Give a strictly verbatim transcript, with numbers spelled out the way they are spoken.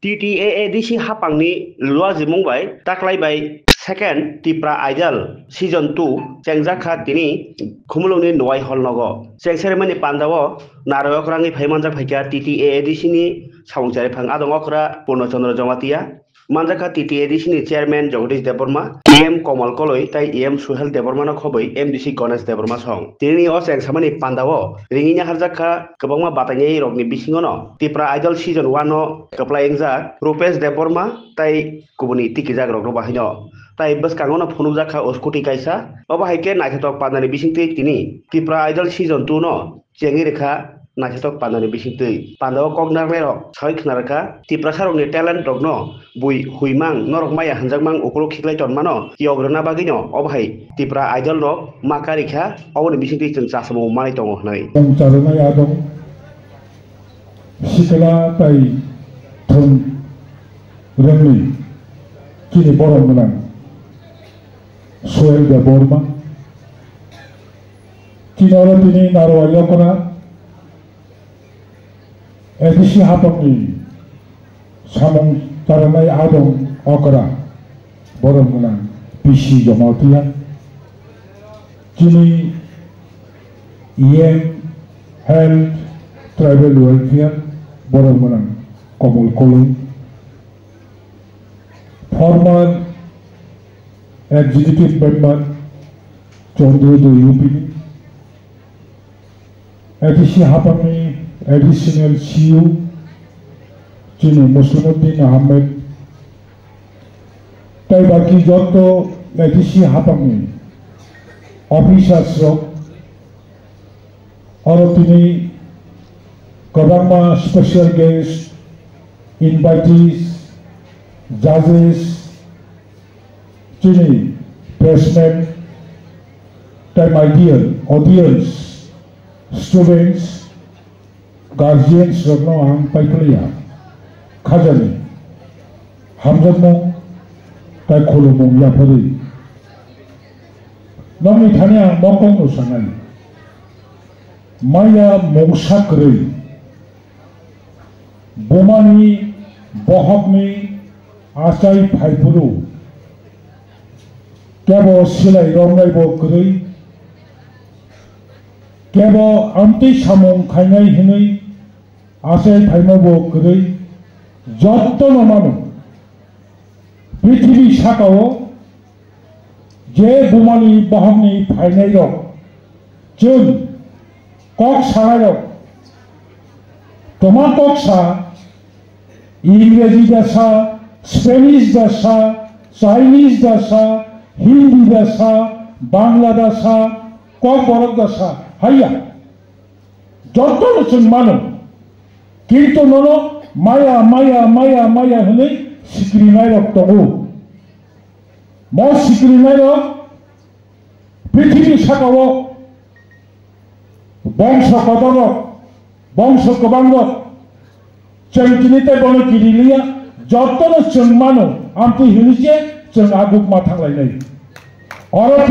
T T A A D C hapangni luajimung bai taklai bai second Tipra Idol season two chengjak kha tini Khumulwngni Nwai Hall nogo. Chengsermani pandao narwk rangwi phai manjak phaikha T T A A D C ni samung chariphang adong okra Purno Chandra Jamatia. Manjakha T T A D C ni chairman Jagadish Debbarma, E M Komal Koloi tai E M Suhel Debbarma no khobwi M D C Ganesh Debbarma song. Tini o chengsamani pandao ringwi naharjakha kwbangma batainai rokni bisingo no Tipra Idol season one no kwplai wngjak Rupesh Debbarma tai kubuni tikijak rokno bahaino. Tai bwskango no phunukjakha o scooty kaisa. Obo hai khe naithothok pandani bisingtwi tini Tipra Idol season two no chengwi rwkha naithothok pandani bisingtwi. Pandao kok narwknairok sawi khna rwkha, Tiprasarokni talent rokno bui huimang, norok maya hwnjakmang ukuluk khiklai tonmano yok rwna bagwino obo hai Tipra Idol rok ma karikha, oboni bisingtwi chwng chasamo manwi tongo hwnwi. Tong charwnai adong sikla tai thwng rwngni chini borok gwnang Sohel Debbarma. Chini oro tini Narwai okra A D C hapangni samung charwnai adong okra borok gwnang P C Jamatia. Chini E M Health Tribal Welfare borok gwnang Komol Koloi. Former Executive Member Chandrodaya U P ni, A D C hapangni Additional C E O chini Muslimuddin Ahmed, tai baki joto A D C hapangni officers rok, aro tini kwbangma special guest, invitees, judges, chini pressmen, tai my dear audience, students, guardians rokno ang paikliya khajani hamjakmung tai khulumung yapharwi. Nokni thani ang mokol no sanai, maya mungsa kwrwi, bumani bohokni achai phaiphuru, kebo silai romnai bo kwrwi, kebo amtwi samung khainai hwnwi achai phaima bo kwrwi, jotono mano. Prithibi sakao je bumani bohokni phainairok, chwng kok sanairok, toma kok sa, Ingreji da sa, Spanish da sa, Chinese da sa, Hindi da sa, Bangla da sa, Kokborok da sa, haiya. Jotono chwng mano. Kintu nono maya, maya, maya, maya hwnwi sikrinairok tongo. Mo sikrinairok prithibi sakao bongso kotorrok, bongso kwbangrok chwng tini tei bono kiriliya, jotono chwng mano, amtwi hwnwi se chwng aguk ma thanglainai. Oro